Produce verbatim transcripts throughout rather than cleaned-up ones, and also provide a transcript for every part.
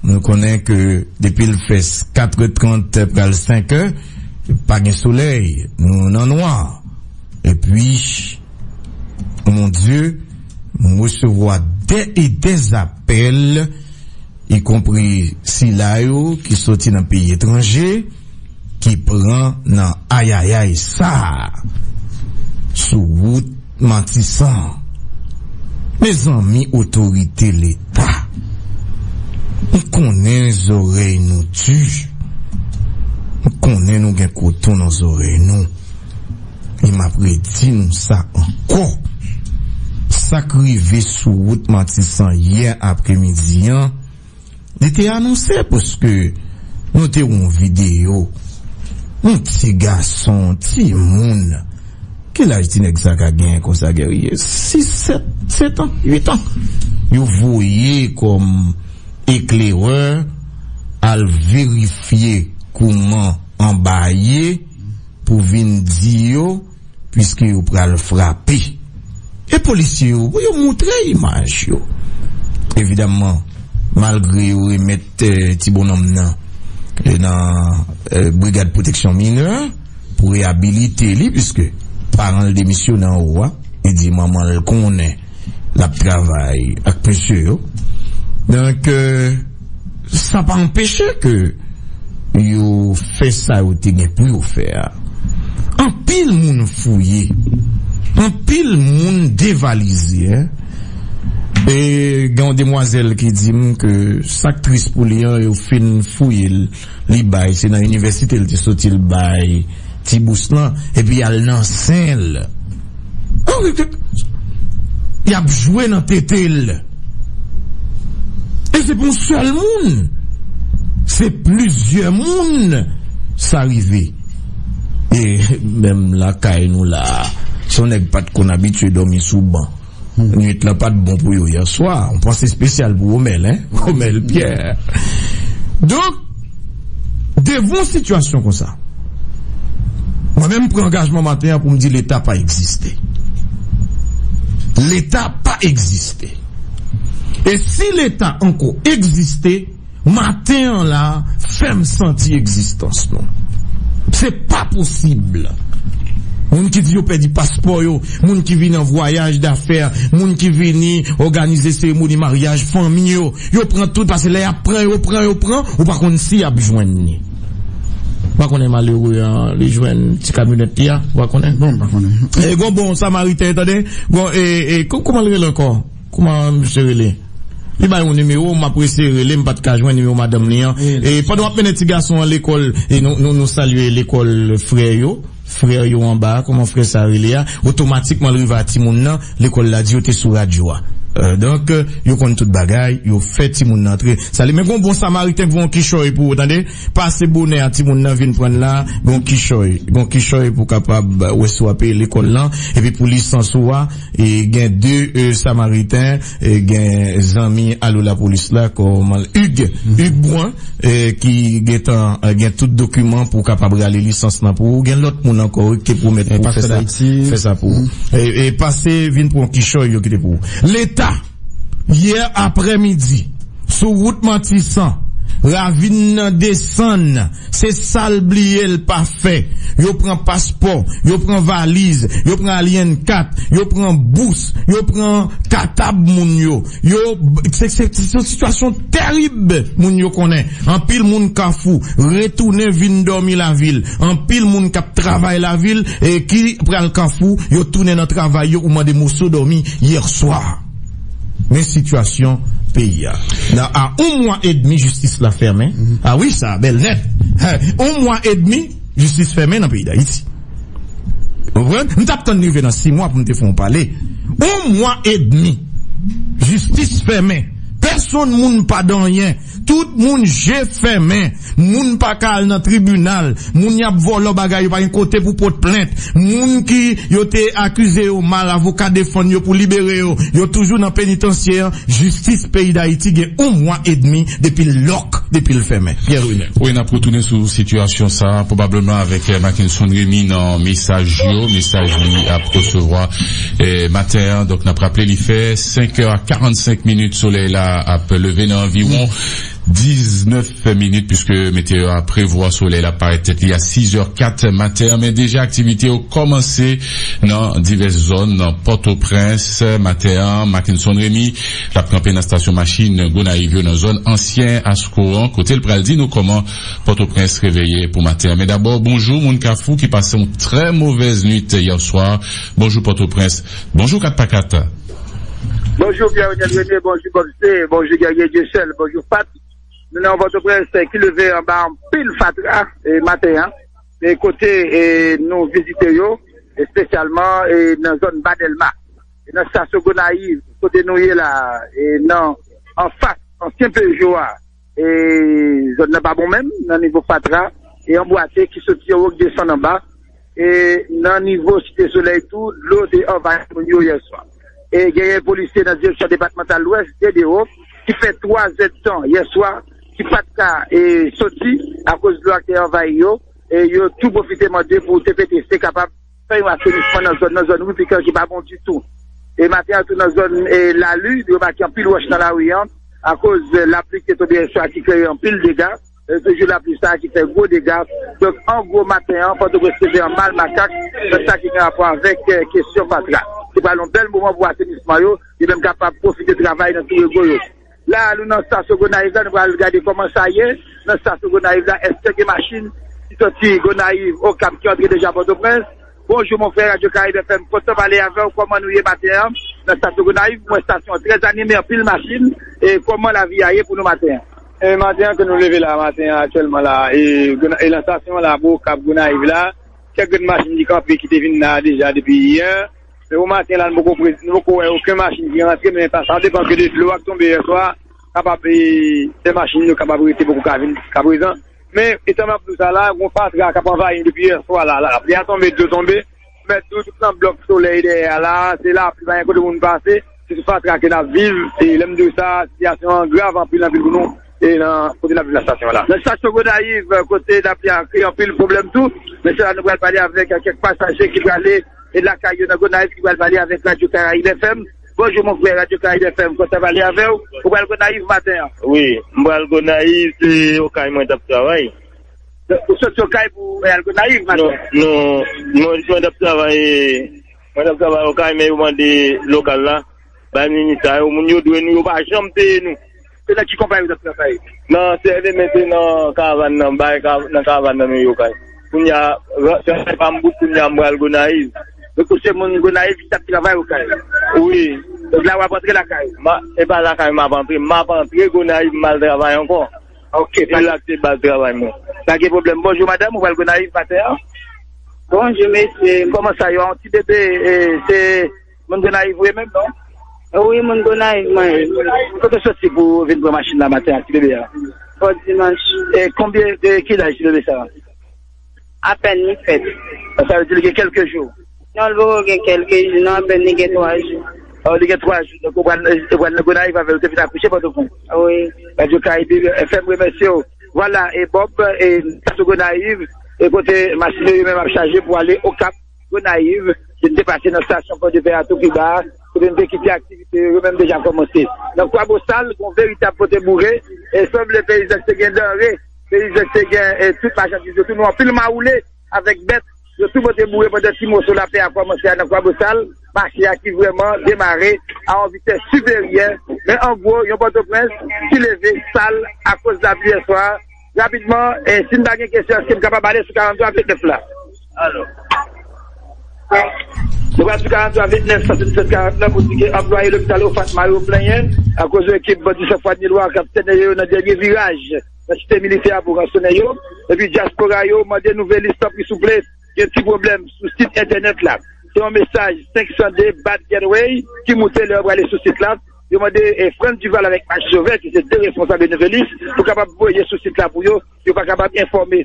Nou konnen ke depi l fè katrè trant pral senkè, pa gen solèy, nou nan nwa. Epi, mon Dye, m resevwa dè e dè apèl, ikonpri sila yo ki soti nan peyi etranje, ki pran nan ayayay sa a sou wout Matisan. Mezanmi, otorite Leta, m konnen zòrèy nou di, m konnen nou gen koton nan zòrèy nou, e m ap redi nou sa ankò. Sa k rive sou wout Matisan yè apremidi an, li te anonse, paske nou te wè yon videyo, yon ti gason, ti moun. Ki laj ti nèg sa ka genyen konsa, Guerrier? Sis, sèt, sèt an, uit an. Yo voye kòm eklerè al verifye kouman anba ye pou vin di yo, piske yo pral frape. E polisye yo, pou yo moutre imaj yo. Evidamman, malgre yo remèt, eh, ti bonnonm nan, eh, nan, eh, Brigad Pwoteksyon Minè pou reyabilite li, piske paran l demisyone anwo a, li di manman l konnen l ap travay ak mesye yo. Donk, eh, sa pa anpeche ke yo fè sa yo te gen pou yo fè a. Anpil moun fouye, anpil moun devalize, en. E gen yon demwazèl ki di m ke sa k tris pou li an, yo fin fouye l, li bay, se nan inivèsite l te soti, l bay ti bous lan, epi y al nan sen l. Y ap jwe nan tete l. E se pa yon sèl moun. Se plizyè moun sa rive. E menm lakay nou la a, se yon nèg pa t konn abitye dòmi sou ban. Nwit lan pa t bon pou yo yè swa. Yon panse espesyal pou Romel, en? Romel Pierre. Donk, devan yon sitiyasyon konsa, mwen menm pran angajman maten an pou m di Leta pa egziste. Leta pa egziste. E si Leta ankò egziste, maten an la, fè m santi egzistans nou. Se pa posib. Moun ki di yo pèdi paspò yo, moun ki vini an vwayaj dafè, moun ki vini òganize seremoni maryaj fanmi yo, yo pran tout, paske lè y ap pran, yo pran, yo pran, ou pa konn si y ap jwenn li. Ou pa konnen malere an, li jwenn ti kamyonèt li a, ou pa konnen? Bon, m pa konnen. E gon bon Samariten, tande? Gon, e, e, kou-, kouman l rele ankò? Kouman misye rele? Li bay yon nimewo, m ap eseye rele, m pa t ka jwenn nimewo madanm li an. E pandan w ap mennen ti gason an lekòl, e nou, nou, nou salye lekòl frè yo, frè yo anba a, kòman frè sa rele a, otomatikman l rive a timoun nan, lekòl la di yo te sou radyo a. Euh, donk, euh, yo konn tout bagay, yo fè timoun nan antre. Salye, men gon bon Samariten k voye yon kichòy pou ou, tande? Pase bonè a timoun nan vin pran l la, gon kichòy, gon kichòy pou kapab, euh, wè si w ap peye lekòl lan, epi pou lisans ou a, e gen de, euh, Samariten, e gen zanmi alo lapolis la, kòman l, Hugues, Hugues Brun, e ki gentan, e gen tout dokiman pou kapab rale lisans lan pou ou. Gen lòt moun ankò, wi, ki te pwomèt pou fè sa, fè sa pou ou. E, e pase vin pran kichòy yo kite pou ou. Leta, yè aprèmidi, sou wout Matisan, ravin nan desann, se sa l bliye l pa fè. Yo pran paspò, yo pran valiz, yo pran alyen kat, yo pran bous, yo pran katab moun yo. Yo, se, se, se yon sitiyasyon tèrib moun yo konnen. Anpil moun Kafou retounen vin dòmi lavil. Anpil moun k ap travay lavil e ki pral Kafou, yo tounen nan travay yo pou mande moso dòmi yè swa. Men sitiyasyon peyi a. Nan, a yon mwa edmi, jistis la fèmen. A wi, sa bèl nèt. Yon mwa edmi, jistis fèmen nan peyi Dayiti. Ou konprann? M t ap tann rive nan sis mwa pou m te fè yon pale. Yon mwa edmi, jistis fèmen. Pèsonn moun pa di anyen. Tout moun je fèmen. Moun pa ka al nan tribinal. Moun y ap vòlò bagay, yo pa gen kote pou pot plent. Moun ki yo te akize yo mal, avoka defann yo pou libere yo, yo toujou nan penitansye an. Jistis peyi Dayiti gen yon mwa edmi depi l lòk, depi l fèmen. Pierre Renel. Wi, n ap retounen sou sitiyasyon sa a, pwobableman avèk, eh, Mackenson Remy nan mesaj yo, mesaj li ap resevwa, eh, maten an. Donk, n ap raple, li fè senk è a karannsenk minit, solèy la ap leve nan anviwon diznèf minit, piske meteo a prevwa solèy la parèt tèt li a sis è kat maten an, men deja aktivite yo kòmanse nan divès zòn nan Pòtoprens maten an. Mackenson Remy l ap kanpe nan estasyon machin Gonayiv yo nan zòn ansyen Asko an, kote l pral di nou kòman Pòtoprens reveye pou maten an. Men dabò, bonjou moun Kafou ki pase yon trè movèz nwit yè swa. Bonjou Pòtoprens. Bonjou kat pa kat. Bonjou Pierre Renel René, bonjou Bob C, bonjou Guerrier Dieuseul, bonjou Fat. Nou nan Pòtoprens ki leve anba anpil fatra e maten an, e kote e nou vizite yo, espesyalman e nan zòn Ba Dèlma, e nan estasyon Gonayiv, kote nou ye la, e nan anfas ansyen Pejo a, e zòn nan pa bon menm nan nivo fatra, e anbwate ki soti anwo k desann anba, e nan nivo Site Solèy tou, dlo te anvayi moun yo yè swa. E genyen polisye nan direksyon depatmantal Lwès, D D O, ki fè twa zèdtan yè swa, ki pa t ka e soti akoz dlo a te anvayi yo, e yo tou pwofite mande pou T P T C kapab fè yon asenisman nan zòn nan, zòn Repikan ki pa bon ditou. E maten an tou nan zòn e Lali, nou remake anpil wòch nan lari an, akoz e lapli ki te tonbe yè swa ki kreye anpil dega. E toujou lapli sa a ki fè gwo dega. Donk, an gwo, maten an, Pòtoprens te fè an mal makak nan sa ki gen rapò avèk e kesyon fatra. Se pral yon bèl moman pou asenisman yo, yo menm kapab pwofite travay nan tou rego yo. La, nou nan estasyon Gonayiv la, nou pral gade kòman sa ye. Nan estasyon Gonayiv la, èske gen machin ki soti Gonayiv, Okap, ki antre deja Pòtoprens? Bonjou, mon frè, Radyo Karayib F M, kontan pale avè w. Kòman nou ye maten an? Nan estasyon Gonayiv, mwen estasyon an trè anime, anpil machin. E kòman lavi a ye pou nou maten an? E maten an, ke nou leve la, maten an, aktyèlman la, e, Gona- e nan estasyon an la, pou Okap Gonayiv la, kèk grenn machin ki kanpe, ki te vin la deja depi yè. Men pou maten la, nou poko pre- nou poko wè okenn machin ki rantre, men pa sa depann ke de dlo a k tonbe yè swa, kapab e, fè machin yo kapab rete poko ka vin jiska prezan. Men, etan m ap di w sa la, gon fatra k ap anvayi depi yè swa la, la, lapli a tonbe, dlo tonbe, mèt di w tout nan blòk Solèy dèyè a la, se lapli, pa gen kote moun pase, se sou fatra ke n ap viv, e lè m di w sa, sitiyasyon an grav anpil, anpil pou nou, e nan kote n ap viv nan estasyon an la. Nan estasyon Gonayiv, kote lapli a kreye anpil pwoblèm tou, men se la nou pral pale avèk kèk pasaje ki prale e lakay yo nan Gonayiv ki pral pale avèk Radyo Karayib F M. Bonjou, mon frè, Radyo Karayib F M, kontan pale avè w. Ou pral Gonayiv maten an? Wi, m pral Gonayiv, se Okay mwen t ap travay. Ou soti Okay pou al Gonayiv maten an? Non, non, mwen, mwen t ap travay, mwen t ap travay Okay, men yo mande lokal la, bay minista yo, moun yo dwe nou, yo pa janm peye nou. Se nan ki konpayi ou t ap travay? Nan C L M, se nan karavàn nan, bay ka- nan karavàn nan nou ye Okay. Kounye a, ra- travay pa m bout, kounye a m pral Gonayiv. Donk, ou se moun Gonayiv ki t ap travay Okay? Wi. Donk, la w ap antre lakay ou? Ma- e pa lakay m ap antre, m ap antre Gonayiv, m al travay ankò. Ok, se la k se baz travay mwen. Pa gen pwoblèm. Bonjou, madanm, ou pral Gonayiv maten an? Bonjou, mesye. Kòman sa yo? Yon ti bebe, e, se moun Gonayiv ou ye menm, non? Wi, moun Gonayiv mwen ye. Kote w soti pou w vin pran machin la maten ak ti bebe a? Fò Dimanch. E konbyen, e ki laj ti bebe sa a? Apèn li fèt. Sa vle di li gen kèlke jou? Non, li poko gen kèlke jou, non, apèn li gen twa jou. Oh, li gen twa jou. Donk, ou pral, ou pral nan Gonayiv avè l, ou te vin akouche Pòtoprens? Wi. Radyo Karayib F M remèsye w. Vwala, e Bob, e sou Gonayiv, e kote machin yo menm ap chaje pou ale Okap, Gonayiv, yo te pase nan estasyon Pò de Pè a tou pi ba a, kote nou te kite aktivite yo, yo menm deja kòmanse. Nan Kwabosal, gon veritab pote boure, e sanble peyizan ki te gen danre, peyizan ki te gen, e tout machandiz yo, tou nou anpil mawoule avèk bèt, yo tou pote boure pandan ti moso lapè a kòmanse a nan Kwabosal, mache a ki vrèman demare a yon vitès siperyè, men an gwo, yon Pòtoprens ki leve sal akoz lapli yè swa. Rapidman, e, si n pa gen kesyon, èske m kapab ale sou karant twa vennèf la? Alò. Nou pral sou karant twa vennèf, san sèt disèt karant nèf, pou di ke anplwaye lopital Ofat Mayo plenyen akoz yon ekip bandi san fwa ni lwa k ap sènen yo nan dènye viraj nan site militè a pou ransonnen yo. Epi dyaspora yo mande Nouvèlis, tanpri, souple, gen ti pwoblèm sou sit entènèt la. Se yon mesaj senk san de Bad Gateway ki moute lè yo prale sou sit la. Yo mande, e, Frantz Duval avèk Max Jovet, ki se de responsab de Nouvèlis, pou kapab voye sou sit la pou yo, yo pa kapab enfòme.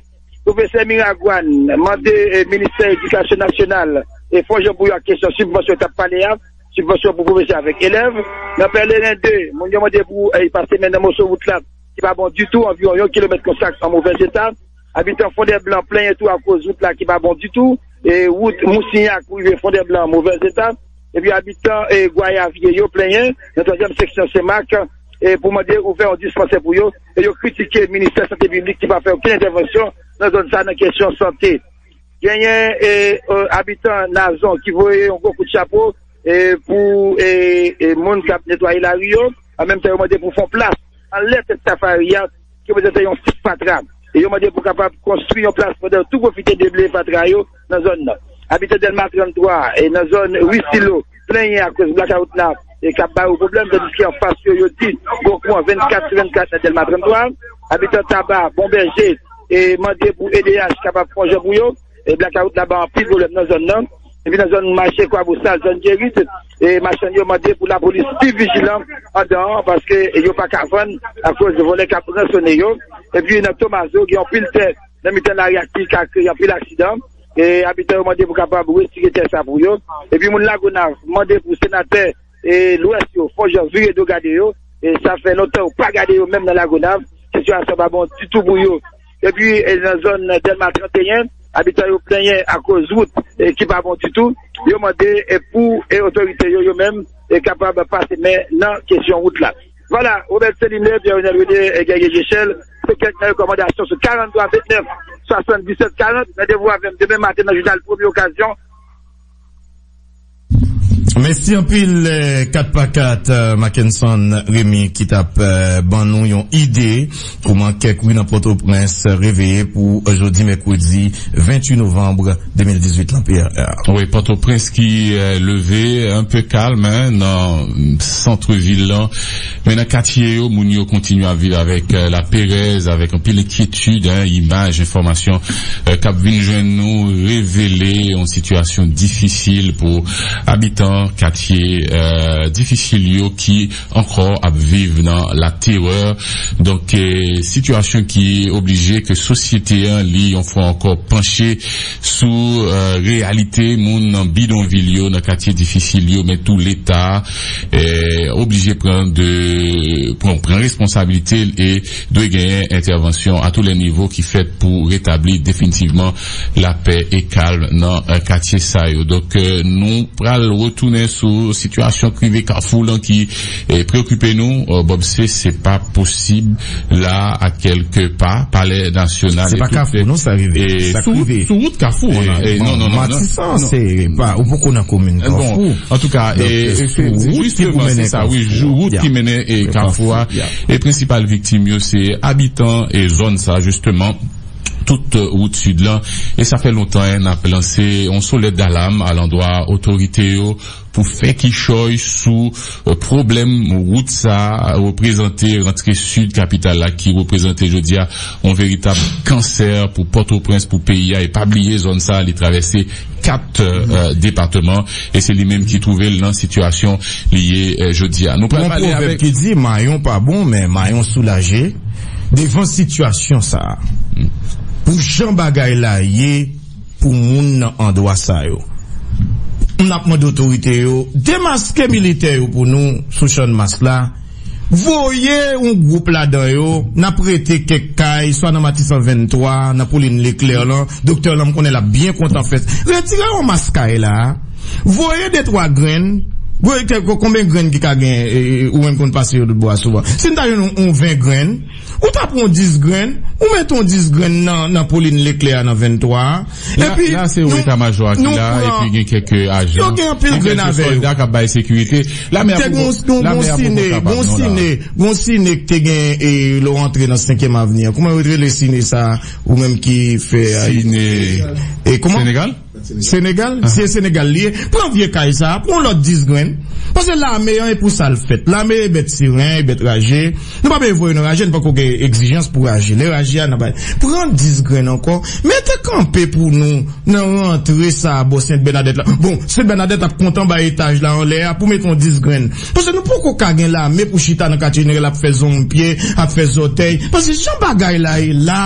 Pwofesè Miragwàn mande, e, Ministè Edikasyon Nasyonal, e, fè yon jan pou yo ak kesyon sibvansyon yo t ap pale a, sibvansyon pou pwofesè avèk elèv. Nan Pèleren de, moun yo mande pou, e, pase men nan moso wout la ki pa bon ditou, anviwon yon kilomèt konsa an movèz eta. Abitan Fondèblan plenyen tou akoz wout la ki pa bon ditou, e wout Mousinyak pou rive Fondèblan an movèz eta. Epi abitan, e, Gwayavye yo plenyen nan twazyèm seksyon Senmak, e pou mande ouvè yon dispansè pou yo, e yo kritike Ministè Sante Piblik ki pa fè okenn entèvansyon nan zòn sa nan kesyon sante. Genyen e, e, abitan Nazon ki voye yon gwo kout chapo e, pou e, e, moun k ap netwaye lari yo, an menm tan yo mande pou fè yon plas anlè tèt safari a ki reprezante yon sit fatra. E yo mande pou kapab konstwi yon plas pandan yo tou pwofite debleye fatra yo nan zòn nan. Abitan Dèlma trannntwa e nan zòn Ri Silo plenyen akoz blakawout la e k ap ba yo pwoblèm, tandiske anfas yo, yo di gon kouran vennkat sou vennkat nan Dèlma trannntwa. Abitan Taba, Bonbèje, e mande pou E D H kapab fè yon jan pou yo. E blakawout la ba anpil pwoblèm nan zòn nan. Epi nan zòn mache Kwabosal, zòn Jerit, e machann yo mande pou lapolis pi vijilan andan an, paske yo pa ka vann akoz vòlè k ap ransone yo. Epi nan Tomazo, gen anpil tè nan mitan lari a ki ka kreye anpil aksidan. E abitan yo mande pou kapab retire tè sa pou yo. Epi moun Lagonav mande pou senatè e lwès yo fè yon jan vire do gade yo. E sa fè lontan yo pa gade yo menm nan Lagonav. Sitiyasyon pa bon ditou pou yo. Epi e nan zòn Dèlma trannteyen, abitan yo plenyen akoz wout e ki pa bon ditou. Yo mande e pou e otorite yo, yo menm, e kapab pase men nan kesyon wout la. Vwala, Robert Celine, Pierre Renel René, e Guerrier Jechel, se kèk nan rekòmandasyon sou karannntwa vennèf swasanndisèt karant. Randevou avè m demen maten nan jounal Premye Okazyon. Mèsi anpil, eh, kat pa kat, eh, Mackenson Remy ki t ap, eh, ban nou yon ide kòman kèk ri nan Pòtoprens reveye pou jodi mèkredi venntuit novanm de mil dizuit lan, Pierre. Wi, Pòtoprens ki, eh, leve un peu calme, hein, nan sant vil lan. Men nan katye yo, moun yo kontinye ap viv avèk, eh, laperèz, avèk anpil enkyetid, hein, imaj, enfòmasyon, eh, k ap vin jwenn nou revele yon sitiyasyon difisil pou abitan katye, eh, difisil yo ki ankò ap viv nan laterè. Donk, eh, sitiyasyon ki oblije ke sosyete an, li, yon fwa ankò, panche sou, eh, reyalite moun nan bidonvil yo, nan katye difisil yo, men tou Leta, eh, oblije pran de, pran, pran responsabilite l e dwe genyen entèvansyon a tou lè nivo ki fèt pou retabli definitivman lapè e kalm nan, eh, katye sa yo. Donk, eh, nou pral retounen sou sitiyasyon k rive Kafou lan ki, eh, preokipe nou. Eh, Bob, se, se pa posib la, a kèlke pa, Palè Nasyonal. Se pa Kafou, non, sa rive. Sa k rive. Sou wout Kafou, non, non, non, non. Matisan, se pa, ou poko nan komin Kafou. Bon, antouka, eh, se wout ki pou mennen Kafou. Wout ki mennen, eh, Kafou a. E prensipal viktim yo, se abitan e zòn sa, jisteman. Tout, eh, wout sid lan. E sa fè lontan, eh, n ap lanse yon sonèt dalam alandwa otorite yo pou fè kichòy sou, eh, pwoblèm wout sa, eh, reprezante rantre sid kapital la, ki reprezante jodi a yon veritab kansè pou Pòtoprens, pou peyi a. E pa bliye zòn sa, li travèse kat, eh, depatman, e se li menm ki twouve l nan sitiyasyon li ye, eh, jodi a. Nou pral pale avèk. Gon pwovèb ki di, mayon pa bon, men mayon soulaje devan sitiyasyon sa a. Pou jan bagay la ye, pou moun nan andwa sa yo. M ap mande otorite yo demaske militè yo pou nou sou Channmas la, voye yon gwoup ladan yo, n ap rete kèk kay, swa nan Matisan venntwa, nan Pauline Leclerc lan, doktè lan, m konnen l ap byen kontan fè. Retire yon mas kay la, voye de twa grenn, voye kèk, konbyen grenn ki ka gen, e, e, ou menm konn pase yo dout bò a souvan. Si n ta jwenn yon, yon ven grenn, ou ta pran dis grenn, ou met yon dis grenn nan, nan Pauline Leclerc nan venntwa a. Epi, la, se yon eta majò a ki la, epi gen kèk ajan. Yo gen anpil grenn avè yo. Gen kèk sòlda k ap bay sekirite. Lame a poko, lame a poko kapab, non, la. Gon sine, gon sine k te gen, e, lè w antre nan senkyèm avni an. Kòman yo te rele sine sa, ou menm ki fè, e, sine, e, kòman? Senegal? Senegal? Se Senegal li ye. Pran vye kay sa a, pran lòt dis grenn. Paske lame an, e pou sa l fèt. Lame e bèt siren, e bèt raje. Nou pa bezwen voye nan raje, nou poko gen egzijans pou raje. Lè raje a, n ap bay. Pran dis grenn ankò. Mete kanpe pou nou nan rantre sa a bò Sent Bènadèt la. Bon, Sent Bènadèt ap kontan bay etaj la anlè a pou mete yon dis grenn. Paske nou poko ka gen lame pou chita nan katye jeneral ap fè zonm pye, ap fè zòtèy. Paske jan bagay la ye la,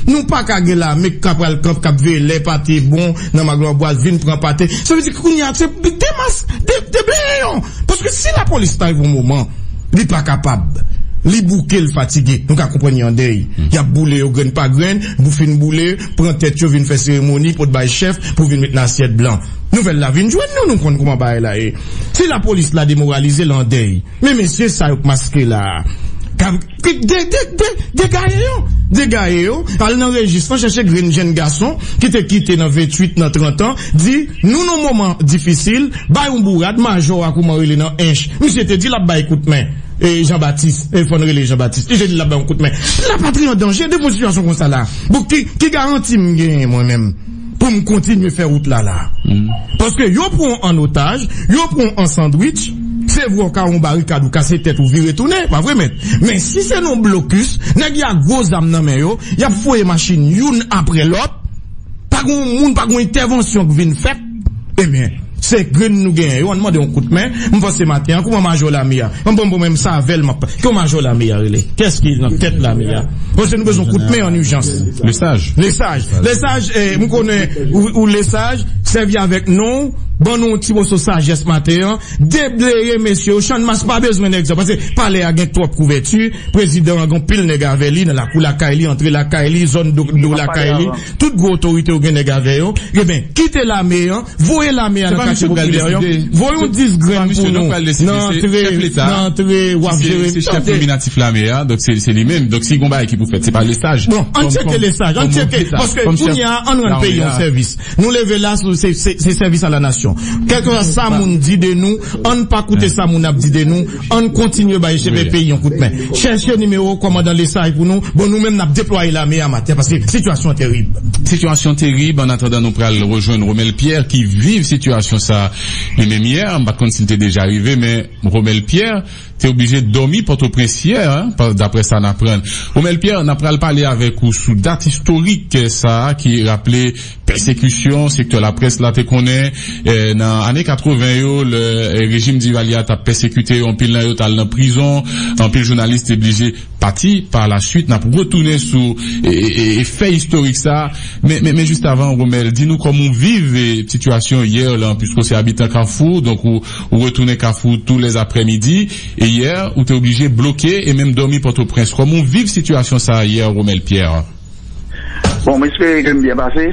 nou pa ka gen lame k ap pral kanpe, k ap veye lè pate bon nan Maglo Anbwaz, vin pran pate. Sa vle di ke kounye a, se demas-, de-, debleyon. Paske si lapolis ta rive yon moman, li pa kapab. Li bouke, l fatige. Nou ka konprann y an dèy. Y ap boule yo grenn pa grenn, pou fin boule, pran tèt yo, vin fè seremoni, pot bay chèf, pou vin met nan asyèt blan. Nouvèl la vin jwenn nou, nou konn kòman bagay la ye. Si lapolis la demoralize, l an dèy. Men mesye sa yo k maske la a, Degaye yo, degaye yo, al nan rejis lan, chèche grenn jèn gason ki te kite nan venntuit, nan trant an, di nou nan moman difisil, bay yon bourad, majò a kouman rele nan Ench, misye te di l ap bay kout men. E Jean Baptiste, e fò n rele Jean Baptiste, li te di l ap bay yon kout men. Lapatri an danje devan yon sitiyasyon konsa la. Bon, ki, ki garanti m genyen mwen menm pou m kontinye fè wout la la? Paske yo pran w an otaj, yo pran w an sandwich, se vre w ka yon barikad ou kase tèt ou vire tounen, pa vre mèt? Men si se nan blokis, nèg y a gwo zam nan men yo, y ap voye machin youn apre lòt, pa gen yon moun, pa gen yon entèvansyon k vin fèt, ebyen, se grenn nou genyen yo, ann mande yon kout men. M panse maten an, kouman majò lame a? Ann bon, bon, menm sa avè l, m ap, kouman majò lame a rele? Kiyès ki nan tèt lame a? Paske nou bezwen kout men an ijans. Lesaj. Lesaj. Lesaj, eh, m konnen ou, ou Lesaj, sèvi avèk non, ban nou yon ti moso sajès maten an, debleye mesye yo, Channmas pa bezwen nèg sa, paske palè a gen twòp kouvèti, prezidan an gen pil nèg avè li, nan lakou lakay li, antre lakay li, zòn do, do lakay li, tout gwo otorite yo gen nèg avè yo, ebyen, kite lame an, voye lame a nan katye popilè yo, voye yon dis grenn pou nou, nan antre, nan antre, w ap jere. Se chèf nominatif lame a, donk se, se li menm. Donk si gon bagay ki pou fèt, se pa Lesaj. Bon, ann tcheke Lesaj, ann tcheke, paske kounye a, ann rann peyi yon sèvis. Nou leve la, se, se, se sèvis a la nasyon. Kèlkeswa sa moun di de nou, ann pa koute sa moun ap di de nou, ann kontinye bay cheve peyi yon kout men. Chèche nimewo kòmandan Lesaj pou nou. Bon, nou menm n ap deplwaye lame a maten, paske sitiyasyon an terib. Sitiyasyon terib, annatandan nou pral rejwenn Romel Pierre ki viv sitiyasyon sa li menm yè. M pa t konn si l te deja rive, men Romel Pierre te oblije dòmi Pòtoprens yè, pa, daprè sa n aprann. Romel Pierre, n ap pral pale avèk ou sou dat istorik sa a ki raple pèsekisyon sektè laprès la te konnen, eh, nan ane katreven yo, lè, eh, rejim Duvalier a t ap pèsekite yo, anpil nan yo t al nan prizon, anpil jounalis te blije pati. Pa la suit, n ap retounen sou, e, e, e, e fè istorik sa a. Men, men, men jis avan, Romel, di nou kòman w viv, e, sitiyasyon yè lan, piske w se abitan Kafou, donk ou, ou retounen Kafou tou lè aprèmidi, e yè, ou te oblije bloke e menm dòmi Pòtoprens. Kòman w viv sitiyasyon sa a yè, Romel Pierre? Bon, m espere ke m byen pase.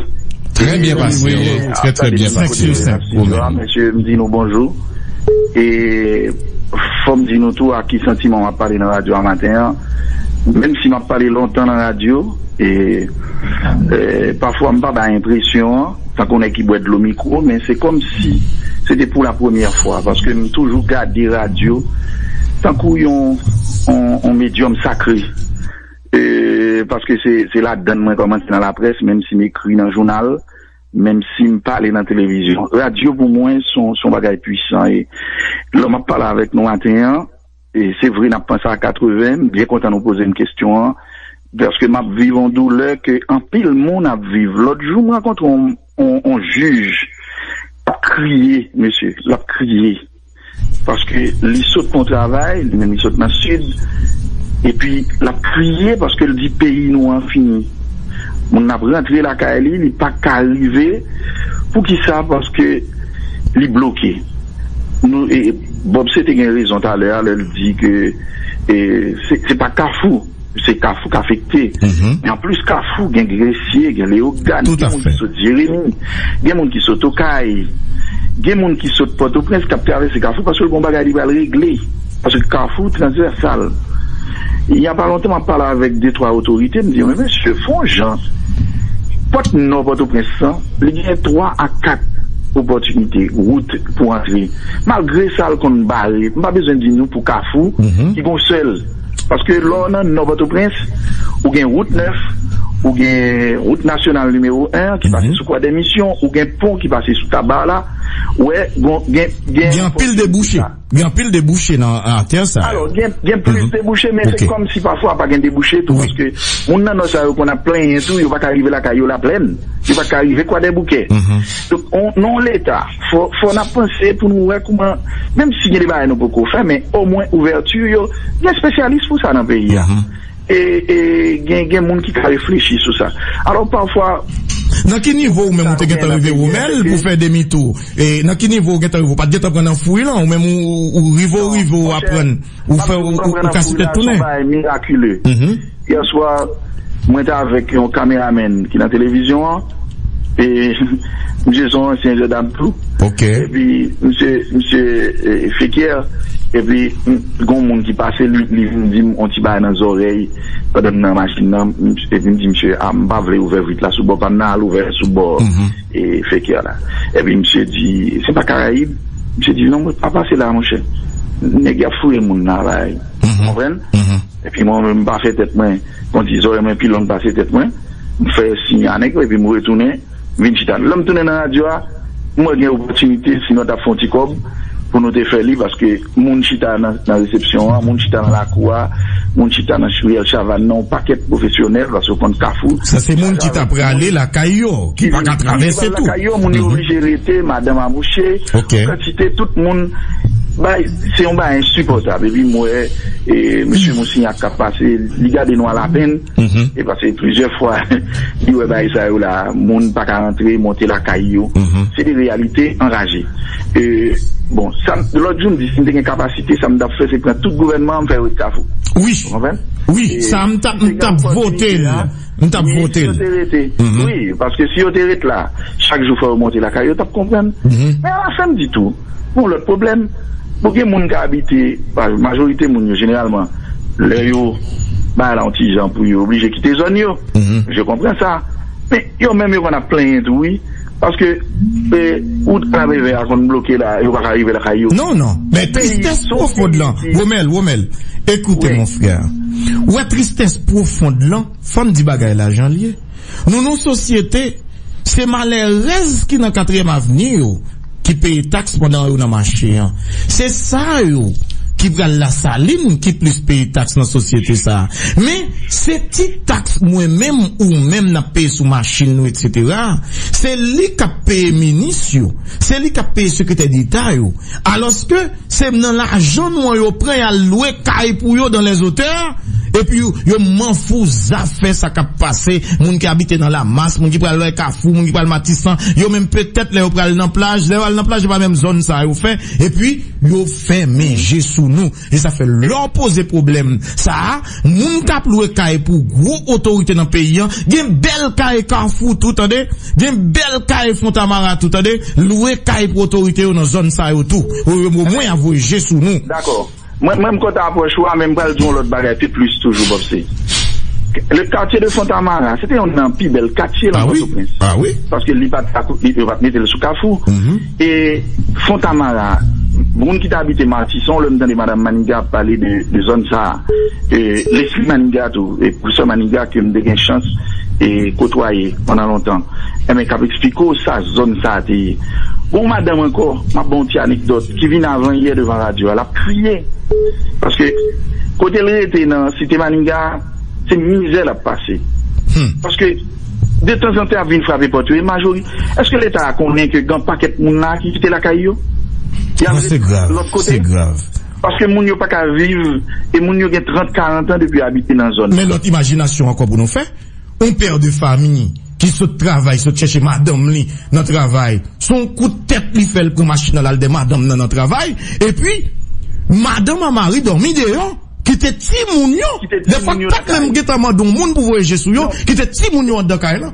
Trè byen pase, wi, trè, trè byen pase. Senk sou senk. Mesye, m di nou bonjou. E fò m di nou tou ak ki santiman m ap pale nan radyo a maten an. Menm si m ap pale lontan nan radyo, e, e, pafwa m pa bay enpresyon an, tankou nèg ki bwè dlo mikwo, men se kòmsi se te pou la premyè fwa, paske m toujou gade radyo tankou yon, yon, yon medyòm sakre. E, paske se, se ladann mwen kòmanse nan laprès, menm si m ekri nan jounal, menm si m pale nan televizyon. Radyo pou mwen se yon, se yon bagay pwisan. E lè m ap pale avèk nou maten an, e se vre n ap panse a katreven, m byen kontan nou poze m kesyon an, paske m ap viv yon doulè ke anpil moun ap viv. Lòt jou, m rankontre yon, yon, yon jij, l ap kriye, mesye, l ap kriye. Paske li sot nan travay, li menm li sot nan sid, epi l ap kriye paske l di peyi nou an fini. Moun nan ap rantre lakay li, li pa ka rive. Poukisa? Paske li bloke. Nou, e, Bob se te gen rezon talè a lè l di ke, e, se, se pa Kafou. Se Kafou k afekte. Men anplis Kafou, gen Gresye, gen Leyogàn, gen moun ki sot Jeremi, gen moun ki sot Okay, gen moun ki sot Pòtoprens k ap travèse Kafou paske l gen yon bagay li pral regle. Paske Kafou transvèsal. Y a pa lontan, m ap pale avèk de twa otorite, m di yo, men mesye, fè yon jan. Pòt nò Pòtoprens lan, li gen twa a kat opòtinite, wout pou antre. Malgre sa, l konn bare. M pa bezwen di nou pou Kafou, ki gen yon sèl. Paske lè w nan nò Pòtoprens, ou gen wout nèf, ou gen wout nasyonal nimewo en ki pase sou Kwadèmisyon, ou gen pon ki pase sou Tabala, ou wè, gen, gen, gen anpil debouche. Gen anpil debouche nan atè sa yo. Alò, gen, gen plis debouche, men se kòmsi pafwa pa gen debouche tou, paske moun nan nò sa yo konn ap plenyen tou, yo pa ka rive lakay yo Laplèn, yo pa ka rive Kwadèboukè. Donk, on, nan yon leta, fò, fò n ap panse pou nou wè kouman, menm si gen de bagay nou poko fè, men omwen ouvèti yo, gen espesyalis pou sa nan peyi a. E, e gen, gen moun ki ka reflechi sou sa. Alò, pafwa. Nan ki nivo ou menm ou te gentan rive, Romel, pou fè demi tou? E nan ki nivo ou gentan rive? Ou pa t gentan pran nan fouy lan, ou menm ou, ou rive, ou rive, ou aprann, ou fè, ou, ou, ou kase tèt tounen. Bagay mirakile. Yè swa, mwen te avèk yon kameramèn ki nan televizyon an, e misye se yon ansyen jandam tou. Epi, misye, misye, e, Fekyè, Epi, m, gon moun ki pase, li, li vin di m on ti bagay nan zòrèy pandan m nan machin nan, m, epi m di misye, a, m pa vle ouvè vit la sou bò pa m nan, al ouvè sou bò, e, fekè la. Epi misye di, se pa Karayib? Misye di, non, mwen pa pase la, monchè. Nèg y ap fouye moun nan, bagay. Ou konprann? Epi mwen menm, m pa fè tèt mwen, kondi zòrèy mwen pi long pase tèt mwen. M fè siy a nèg yo, epi m retounen, m vin chita. Lè m tounen nan radyo a, m wè gen opòtinite, sinon t ap fè yon ti kòb pou nou te fè li, paske moun chita nan, nan resepsyon an, moun chita nan lakou a, moun chita nan riyèl Chavann nan, yon pakèt pwofesyonèl, paske w konn Kafou. Sa se moun ki ta prale lakay yo, ki pa ka travèse tou. Lakay yo, moun yo oblije rete, madanm a mouche, kantite tout moun, bay, se yon bagay ensipòtab. Epi m wè, e, mesye Monsignac k ap pase, li gade nou a lapenn. E paske plizyè fwa, li wè bagay sa yo la, moun pa ka rantre, monte lakay yo. Se de reyalite anraje. E, bon, sa, lòt jou, m di, si m te gen kapasite, sa m t ap fè, se pran tout gouvènman an, m fè yo ret Kafou. Wi. Ou konprann? Wi, e, sa m t ap, m t ap vote l. M t ap vote l. Wi, si yo te rete. Wi, paske si yo te ret la, chak jou fò yo monte lakay yo, t ap konprann. Men alafen, m di tou, gon lòt pwoblèm. Bon, gen moun k abite, pa, majorite moun yo, jeneralman, lè yo bay la yon ti jan pou yo oblije kite zòn yo. Je konpran sa. Men yo menm yo konn ap plenyen tou, wi. Paske, e, wout Kanapevè a konn bloke la, yo pa ka rive lakay yo. Non, non. Men tristès pwofond lan, Romel, Romel, écoutez, mon frère. Ou wè tristès pwofond lan, fò m di bagay la jan l ye. Nou nan sosyete, se malèrèz ki nan Katriyèm Avni yo ki peye taks pandan yo nan mache an. Se sa yo ki pral Lasalin ki plis peye taks nan sosyete sa a. Men, se ti taks mwen menm ou menm n ap peye sou machin nou, etsetera. Se li k ap peye minis yo. Se li k ap peye sekretè deta yo. Alòske, se nan lajan nou an yo pran y al lwe kay pou yo dans les hauteurs, epi yo, yo manfou zafè sa k ap pase, moun ki abite nan Lamas, moun ki pral lwe Kafou, moun ki pral Matisan, yo menm petèt lè yo pral nan plaj, lè yo al nan plaj, se pa menm zòn sa yo fè, epi yo fèmen je sou nou. E sa fè lè w poze pwoblèm sa a, moun k ap lwe kay pou gwo otorite nan peyi an, gen bèl kay Kafou tou, tande, gen bèl kay Fontamara tou, tande, lwe kay pou otorite yo nan zòn sa yo tou. Omwen a voye je sou nou. Dakò. Mwen, mwen, m kontan apwòch ou a, men m pral di yon lòt bagay pi plis toujou, Bòpse. Le quartier de Fontamara, se te youn nan pi bèl katye nan Pòtoprens. Ah wi? Paske li pa t, li, yo pa t mete l sou Kafou. E Fontamara, moun ki te abite Matisan, lè m tande Madanm Maniga ap pale de, de zòn sa a, e, Leslie Maniga tou, e Pwofesè Maniga ke m te gen chans e kotwaye pandan lontan, enben, k ap eksplike w sa zòn sa a te ye. Gon madanm ankò, m ap ba w yon ti anekdòt, ki vin avan yè devan radyo a, l ap kriye. Paske kote l rete nan Site Maniga a, se mizè l ap pase. Paske detanzantan, y ap vin frape pòt yo. E majori-, èske Leta a konnen ke gen pakèt moun la ki kite lakay yo? Y al ret lòt kote? Paske moun yo pa ka viv, e moun yo gen trant, karant an depi yo abite nan zòn nan. Men lòt imajinasyon ankò pou nou fè. Yon pè de fanmi ki sot travay, sot chèche madanm li nan travay. Se yon kout tèt li fè, l pran machin nan, l al dèyè madanm nan nan travay. Epi, madanm a mari dòmi deyò, kite timoun yo. Dèfwa, k pa t menm gentan mande yon moun pou voye je sou yo, kite timoun yo anndan kay lan.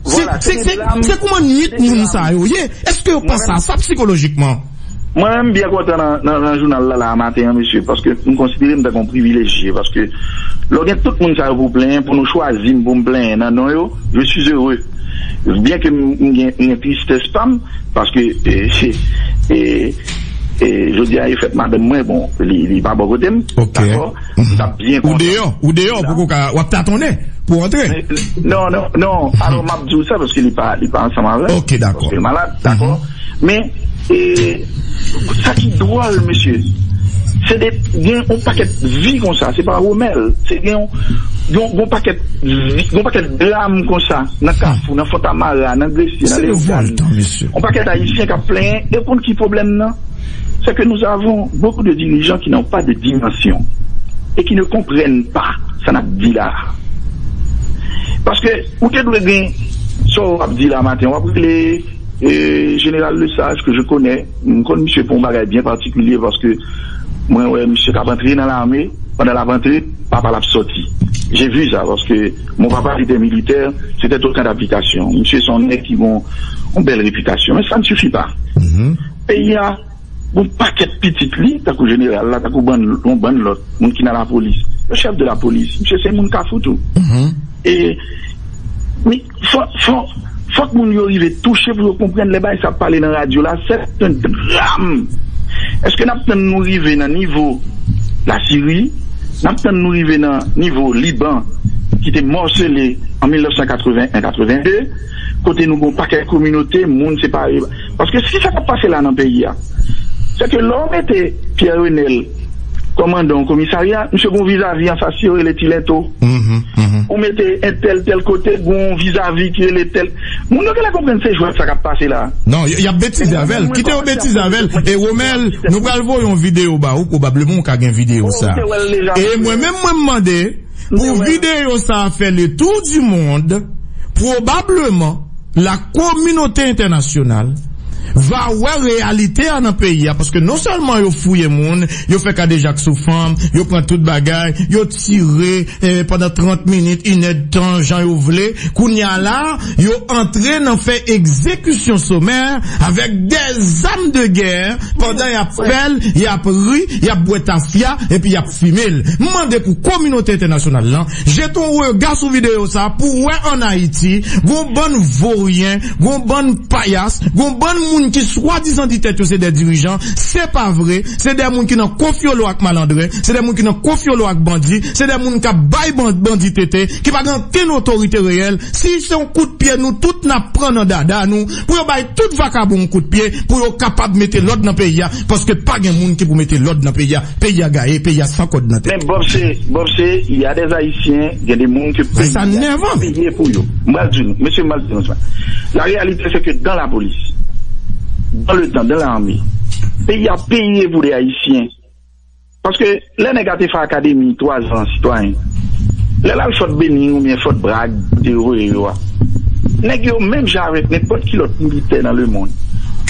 Se, se, se, se kouman nwit moun sa yo ye? Èske yo panse a sa sikolojikman? Mwen menm, m byen kontan nan, nan, nan jounal la, la, maten an, mesye, paske m konsidere m tankou yon privilejye, paske lè w gen tout moun sa yo pou w plenyen, pou nou chwazi m pou m plenyen nan non yo, je suis heureux. Byen ke m, m gen, m gen tristès pa m, paske, e, e, e, jodi a, e fèt madanm mwen, bon, li, li pa bò kote m, dakò? M t ap byen kontan. Ou deyò, ou deyò, poko ka, w ap tatonnen pou w antre. Non, non, non. Alò, m ap di w sa paske li pa, li pa ansanm avè m. Ok, dakò. Paske l malad, dakò. Men, e, sa ki dwòl, mesye, se de, gen yon pakèt vi konsa, se pa Romel, se gen yon, yon, yon pakèt vi, yon pakèt dram konsa, nan Kafou, nan Fontamara, nan Gresye, nan Leyogàn. Yon pakèt Ayisyen k ap plenyen, e w konn ki pwoblèm nan? C'est que nous avons beaucoup de dirigeants qui n'ont pas de dimension et qui ne comprennent pas sa n ap di la. Paske ou te dwe gen sa w ap di la maten, w ap rele, e, Jeneral Lesage, ke je connais, m konn misye pou yon bagay byen patikilye, paske mwen wè misye k ap antre nan lame, pandan l ap antre, papa l ap sòti. J'ai vu ça, parce que mon papa était militaire, c'était tout kan d'application. Misye se yon nèg ki gon yon bèl repitasyon, men sa n sifi pa. Peyi a, Gon pakèt pitit li, tankou jeneral la, tankou bann, yon bann lòt, moun ki nan lapolis. Yo chèf de lapolis. Misye se moun Kafou tou. E, mi, fò, fò, fòk moun yo rive touche pou yo konprann lè bagay sa ap pale nan radyo la, se yon dram. Èske n ap tann nou rive nan nivo Lasiri? N ap tann nou rive nan nivo Liban, ki te mòsele an mil nèf san katreven en katreven de, kote nou gon pakèt kominote, moun separe. Paske si sa k ap pase la nan peyi a, se ke lè w mete Pierre Renel kòmandan yon komisarya, misye gon vizavi anfas li, yo rele Tilento. Ou mete entèl tèl kote, gon vizavi ki rele tèl. Moun yo genlè konprann se jwèt sa k ap pase la. Non, y, y ap betize avè l. Kite yo betize avè l. E Romel, nou pral voye yon videyo ba ou, pwobableman ou ka gen videyo sa. E mwen menm, mwen mande pou videyo sa a fè le tour du monde, pwobableman la kominote entènasyonal va wè reyalite a nan peyi a, paske non sèlman yo fouye moun, yo fè kadejak sou fanm, yo pran tout bagay, yo tire, eh, pandan trant minit, inèdtan, jan yo vle. Kounye a la, yo antre nan fè egzekisyon somè avèk dè zam de gè, pandan y ap fè l, y ap ri, y ap bwè tafya, epi y ap fimen l. M mande pou kominote entènasyonal lan jete yon rega sou videyo sa pou wè ann Ayiti, gon bann voryen, gon bann payas, gon bann moun ki swadizan di tèt yo se dè dirijan, se pa vre, se dè moun ki nan konfyolo ak malandren, se dè moun ki nan konfyolo ak bandi, se dè moun k ap bay ban-, bandi tete, ki pa gen okenn otorite reyèl. Si se yon kout pye, nou tout n ap pran nan dada nou, pou yo bay tout vakabon yon kout pye, pou yo kapab mete lòd nan peyi a, paske pa gen moun ki pou mete lòd nan peyi a. Peyi a gaye, peyi a san kòd nan tèt. Men Bob se, Bob se, il y a des Haïtiens, gen de moun ke peyi a peye pou yo. M pral di nou, mesye, m pral di nou sa. La réalité, c'est que dans la police, dans le temps, dans l'armée, peyi a peye pou de Ayisyen. Paske lè nèg a te fè akademi twa zan sitwayen, lè l al Fòt Bening oubyen Fòt Bragg, kote yo voye yo a, nèg yo menm jan avèk nenpòt ki lòt militè nan lemonn,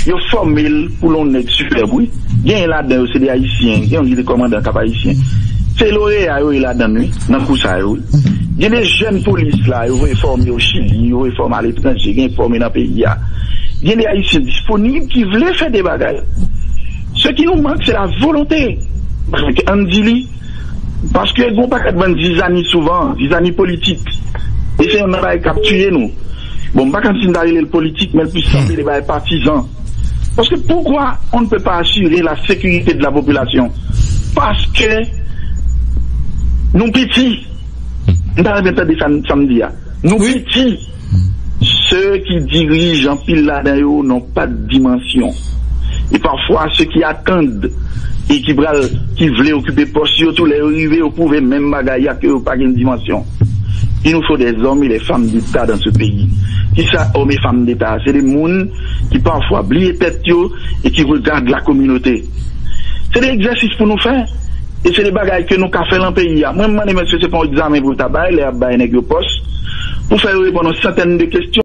yo fòme l pou l yon nèg sipèb, wi. Genyen ladan yo se de Ayisyen, gen youn ki te kòmandan Kap Ayisyen. Se loreya yo ye ladan l, wi, nan kou sa yo, wi. Gen de jèn polis la, yo voye fòme yo Chili, yo voye fòme aletranje, gen fòme nan peyi a. Gen de Ayisyen disponib ki vle fè de bagay. Ce qui nous manque, c'est la volonté. Paske ann di li, paske gon pakèt bann zizani souvan, zizani politik. E se youn nan bagay k ap tiye nou. Bon, m pa konn si m ta rele l politik, men l plis sanble de bagay patizan. Paske poukwa on ne peut pas assurer la sécurité de la population? Paske nou piti. M ta renmen tande sa, sa m di a. Nou piti. Se ki dirij, anpil ladan yo n'ont pas de dimension. E pafwa, se ki atann e ki pral, ki vle okipe pòs yo tou, lè yo rive, yo pwouve menm bagay a ke yo pa gen dimansyon. Il nous faut des hommes et des femmes d'État dans ce pays. Kisa òm e fanm deta? Se de moun ki pafwa bliye tèt yo e ki regad la kominote. Se de egzèsis pou nou fè. E se de bagay ke nou ka fè lan peyi a. Mwen, m mande m èske se pa yon egzamen pou yo ta bay, lè y ap bay nèg yo pòs, pou fè yo reponn yon santèn de kesyon.